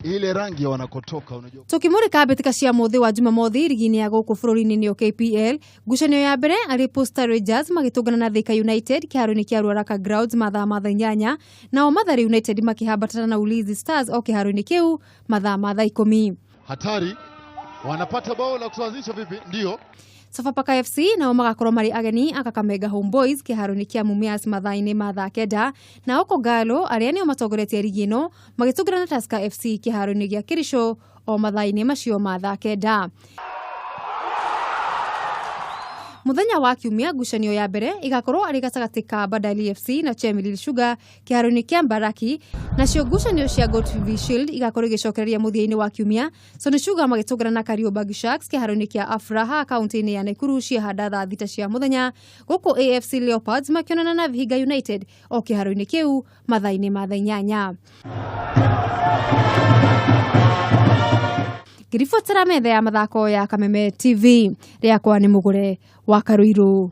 Ile rangi ya wanakotoka unajua. Tukimurika mbĩtĩka cia mũthĩ wa Jumamothi rigi-inĩ ya gũkũ bũrũri-inĩ nĩyo KPL, ngucanio ya mbere arĩ Posta Rangers magĩtũngana na Thika United kĩharo-inĩ kĩa Ruaraka Grounds mathaa ma thaa 8, nao Mathare United makĩhambatana na Ulinzi Stars o kĩharo-inĩ kĩu mathaa ma thaa 10. Hatari, wanapata bao la kusawazisha vipi? Ndio. Sofapaka FC nao magakorwo marĩ ageni a Kakamega Homeboys kĩharo-inĩ kĩa Mumias mathaa-inĩ ma thaa 9, nao Kogalo arĩa nĩo matongoretie rigi ĩno magĩtũngana na Tusker FC kĩharo-inĩ gĩa Kericho o mathaa-inĩ macio ma thaa 9. Mũthenya wa Kiumia ngucanio ya mbere ĩgakorwo arĩ gatagatĩ ka Bandari FC na Chemelil Sugar kĩharo-inĩ kĩa Mbaraki, nacio ngucanio cia GoTV Shield igakorwo igĩcokereria mũthia-inĩ wa Kiumia, Sony Sugar magĩtũngana na Kariobangi Sharks kĩharo-inĩ kĩa Afraha kaunti-inĩ ya Nakuru ciahanda thaa 6 cia mũthenya, gũkũ AFC Leopards makĩonana na Vihiga United o kĩharo-inĩ kĩu mathaa-inĩ ma thaa 8. Ngĩribotera metha ya mathako ya Kameme TV, rĩakwa nĩ Mũgũre wa Karũirũ.